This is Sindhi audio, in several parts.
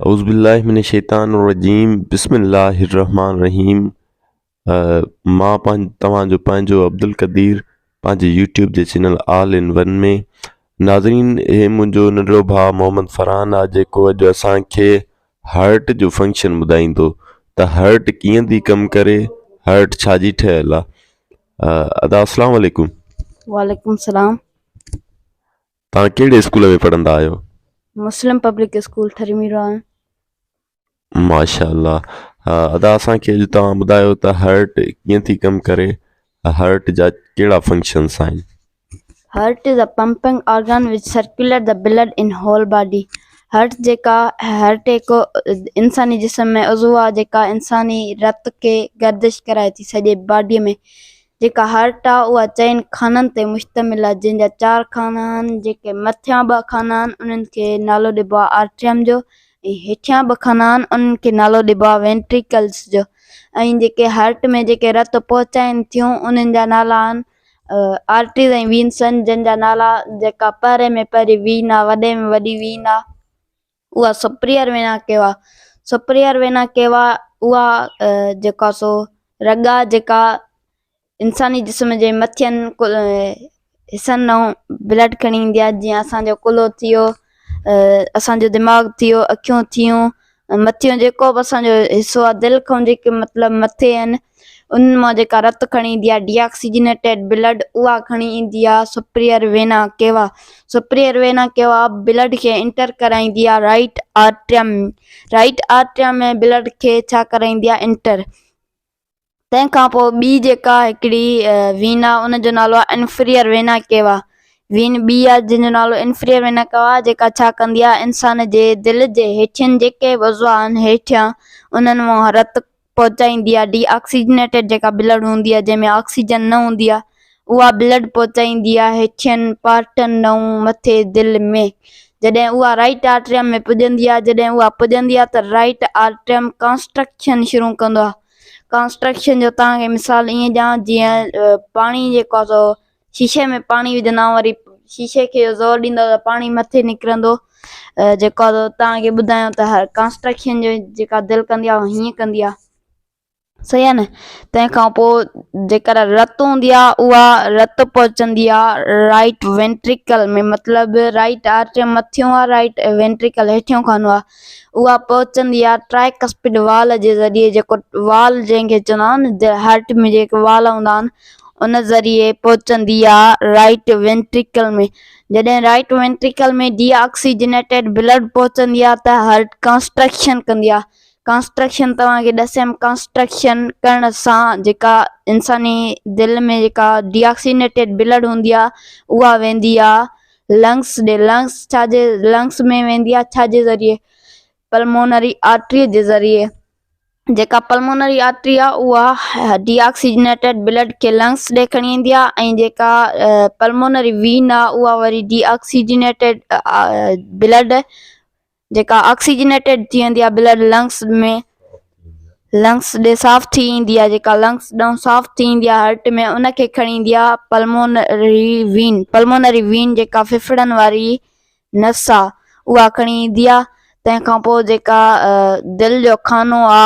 اعوذ بالله من الشيطان الرجيم بسم الله الرحمن الرحيم مان پنهن توهان جو پنهنجو عبدالقدير پنهنجي يوٽيوب جي چينل آل ان ون ۾ ناظرين هي منهنجو ننڍڙو ڀاء محمد فرحان آ جيڪو اڄ اسان کي هارٽ جو فنڪشن ٻڌائيندو ته هارٽ ڪيئن ٿي ڪم ڪري هارٽ ڇا جي ٺهيل آ ادا السلام عليڪم وعليڪم السلام توهان ڪهڙي اسڪول ۾ پڙهندا آهيو؟ مسلم پبلڪ اسڪول ٺري ميرواهه. ماشاء الله ادا اسان کي اڄ توهان ٻڌايو ته هرٽ ڪيئن ٿي ڪم ڪري هرٽ جا ڪهڙا فنڪشنس آهن؟ Heart is a pumping organ which circulate the blood in whole body heart جيڪا هرٽ هڪ انساني جسم ۾ عضوو آهي جيڪا انساني رت کي گردش ڪرائي ٿي سڄي باڊي ۾ جيڪا هارٽ آ اها چئن خانن تي مشتمل آ جنهن جا چار خانا آهن جيڪي مٿيان ٻه خانا آهن انهن کي نالو ڏبو آ آرٽريم جو ۽ هيٺيان ٻه خانا آهن انهن کي نالو ڏبو آ وينٽريڪلز جو ۽ جيڪي هارٽ ۾ جيڪي رت پهچائين ٿيون انهن جا نالا آهن آرٽريز ۽ وينس آهن جن جا نالا جيڪا پهرين ۾ پهرين وين آ وڏي ۾ وڏي وين آ اها سپريئر وينا ڪيوا سپريئر وينا ڪيوا اها جيڪا سو رڳ آ جيڪا انساني جسم جي مٿين حصن ڏانهن بلڊ کڻي ايندي آهي جيئن اسانجو ڪلهو ٿي ويو اسانجو دماغ ٿي ويو اکيون ٿيون مٿيون جيڪو به اسانجو حصو آهي دل کان جيڪي مطلب مٿي آهن انهن مان جيڪا رت کڻي ايندي آهي ڊي آڪسيجنيٽيڊ بلڊ اها کڻي ايندي آهي superior vena cava superior vena cava blood کي انٽر ڪرائيندي آهي right atrium right atrium ۾ blood کي ڇا ڪرائيندي آهي انٽر تنهن کان پوء ٻي جيڪا هڪڙي وين آهي ان جو نالو آهي انفريئر وينا ڪيوا وين ٻي آهي جنهن جو نالو انفريئر وينا ڪيوا جيڪا ڇا ڪندي آهي انسان جي دل جي هيٺين جيڪي به عضوا آهن هيٺيان انهن مان رت پهچائيندي آهي ڊي آڪسيجنيٽيڊ جيڪا بلڊ هوندي آهي جنهن ۾ آڪسيجن نه هوندي آهي اها بلڊ پهچائيندي آهي هيٺين پارٽن ڏانهن مٿي دل ۾ جڏهن اها رائيٽ آرٽريم ۾ پڄندي آهي جڏهن اها پڄندي آهي ته رائيٽ آرٽريم ڪانسٽرڪشن شروع ڪندو آهي ڪانسٽرڪشن جو توهان کي مثال ائين ڏيان جيئن پاڻي جيڪو آهي سو شيشي ۾ پاڻي وجهندا آهيون وري شيشي کي زور ڏيندا ته پاڻي مٿي نڪرندو جيڪو آهي توهان کي ٻڌايان ته هر ڪانسٽرڪشن جو جيڪا دل ڪندي آهي هيئن ڪندي آهي صحيح آهي نه تنهن کان پوء جيڪر رت هوندي آهي اها رت پهچندي آهي رائٽ وينٽريڪل ۾ مطلب رائٽ آرٽريم مٿيون آهي رائٽ وينٽريڪل هيٺيون خانو آهي اها پهچندي آهي ٽرائڪسپڊ وال جي ذريعي جيڪو وال جنهن کي چوندا آهن نه هارٽ ۾ جيڪي وال هوندا آهن ان ذريعي پهچندي آ رائيٽ وينٽريڪل ۾ جڏهن right ventricle ۾ D oxygenated blood پهچندي آ ته هارٽ ڪانسٽرڪشن ڪندي آ ڪانسٽرڪشن توهان کي ڏسيم ڪانسٽرڪشن ڪرڻ سان جيڪا انساني دل ۾ جيڪا ڊي آڪسيجنيٽيڊ بلڊ هوندي آ اها ويندي آ لنگس ڏي لنگس ڇا جي لنگس ۾ ويندي آ ڇا جي ذريعي پلمونري آرٽري جي ذريعي جيڪا پلمونري آرٽري آهي اها ڊي آڪسيجنيٽيڊ بلڊ کي لنگس ڏي کڻي ايندي آهي ۽ جيڪا پلمونري وين آهي اها وري ڊي آڪسيجنيٽيڊ بلڊ جيڪا آڪسيجنيٽيڊ ٿي ويندي آهي بلڊ لنگس ۾ لنگس ڏي صاف ٿي ايندي آهي جيڪا لنگس ڏانهن صاف ٿي ايندي آهي هارٽ ۾ ان کي کڻي ايندي آهي پلمونري وين پلمونري وين جيڪا ڦڦڙن واري نس آ اها کڻي ايندي آ تنهن کان پوء جيڪا دل جو خانو آ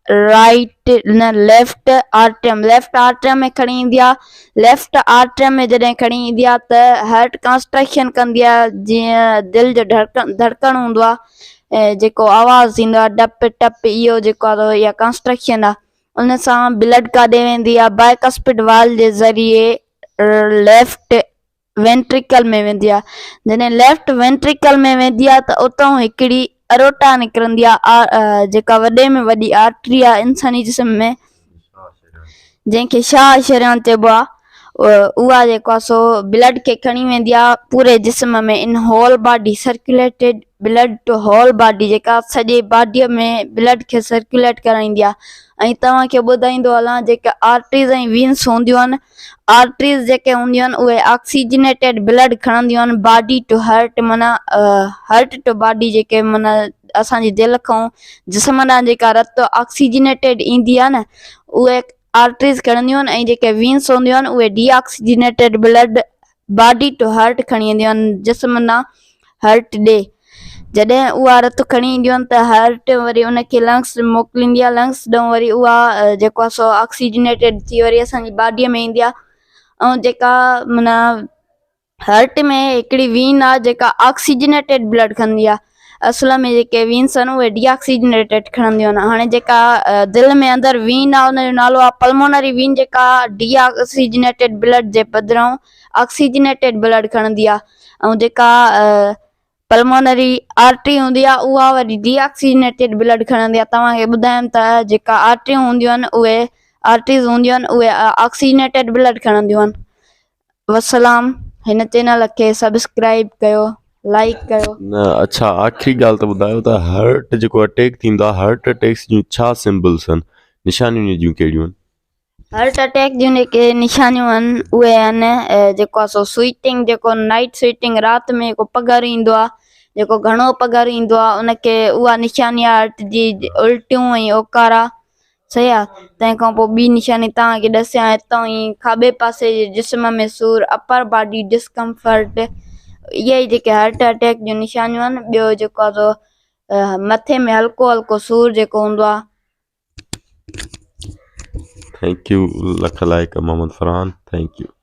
رائيٽ نه ليفٽ آرٽريم ليفٽ آرٽريم ۾ کڻي ايندي آ ليفٽ آرٽريم ۾ جڏهن کڻي ايندي آ ته هارٽ ڪانسٽرڪشن ڪندي آ جيئن دل جو ڌڙڪڻ ڌڙڪڻ هوندو آ جيڪو آواز ٿيندو آ ڊپ ٽپ اهو جيڪو آ اها ڪانسٽرڪشن آ ان سان بلڊ ڪاڏي ويندي آ بائڪسپڊ وال جي ذريعي ليفٽ وينٽريڪل ۾ ويندي آهي جڏهن ليفٽ وينٽريڪل ۾ ويندي آهي ته اتان هڪڙي اروٽا نڪرندي آهي جيڪا وڏي ۾ وڏي آرٽري آهي انساني جسم ۾ جنهن کي شاهه شريان چئبو آهي اها جيڪو آهي سو بلڊ کي کڻي ويندي آهي پوري جسم ۾ in whole body circulated blood to whole body جيڪا سڄي باڊيء ۾ بلڊ کي سرڪيوليٽ ڪرائيندي آهي ۽ توهان کي ٻڌائيندو هلان جيڪا آرٽريز ۽ وينس هونديون آهن آرٽريز جيڪي هونديون آهن اهي آڪسيجنيٽيڊ بلڊ کڻنديون آهن باڊي ٽو هارٽ معنيٰ هارٽ ٽو باڊي جيڪي معنيٰ اسان جي دل کان جسم ڏانهن جيڪا رت آڪسيجنيٽيڊ ايندي آهي نه اهي آرٽريز کڻنديون آهن ۽ جيڪي وينس هونديون آهن اهي deoxygenated blood body to heart کڻي اينديون آهن جسم ڏانهن هارٽ ڏي. جڏهن اها رت کڻي اينديون آهن ته هارٽ وري ان کي لنگس موڪليندي آهي لنگس ڏانهن وري اها جيڪو آهي سو آڪسيجنيٽيڊ ٿي وري اسان جي باڊيء ۾ ايندي آهي ۽ جيڪا معنيٰ هارٽ ۾ هڪڙي وين آهي جيڪا آڪسيجنيٽيڊ بلڊ کڻندي آهي اصل ۾ جيڪي وينس آهن اهي ڊي آڪسيجنيٽيڊ کڻنديون آهن هاڻي جيڪا دل ۾ اندر وين آهي ان جو نالو آهي پلمونري وين جيڪا ڊي آڪسيجنيٽيڊ بلڊ جي بدران آڪسيجنيٽيڊ بلڊ کڻندي آهي ۽ جيڪا پلمونري آرٽري هوندي آهي اها وري ڊي آڪسيجنيٽيڊ بلڊ کڻندي آهي توهان کي ٻڌايم ته جيڪا آرٽريون هونديون آهن اهي آرٽريز هونديون آهن اهي آڪسيجنيٽيڊ بلڊ کڻنديون آهن وسلام هن چينل کي سبسڪرائب ڪيو لائڪ ڪيو. نه اڇا آخري ڳالهه ته ٻڌايو ته هرٽ جيڪو اٽيڪ ٿيندو آهي هرٽ اٽيڪس جون ڇا سمبلس آهن نشانيون ان جون ڪهڙيون آهن. هارٽ اٽيڪ جون جيڪي نشانيون آهن اهي آهن جيڪو آهي سو سوئيٽنگ جيڪو نائيٽ سوئيٽنگ رات ۾ جيڪو پگهر ايندو آهي جيڪو گهڻو پگهر ايندو آهي ان کي اها نشاني آهي هارٽ جي الٽيون ۽ اوڪارا صحيح آهي تنهن کان پوء ٻي نشاني توهان کي ڏسيان هتان ئي کاٻي پاسي جي جسم ۾ سور اپر باڊي ڊسڪمفرٽ اهي ئي جيڪي هارٽ اٽيڪ جون نشانيون آهن ٻيو جيڪو آهي سو مٿي ۾ هلڪو هلڪو سور جيڪو هوندو آهي. Thank you lakh لائق محمد فرحان thank you.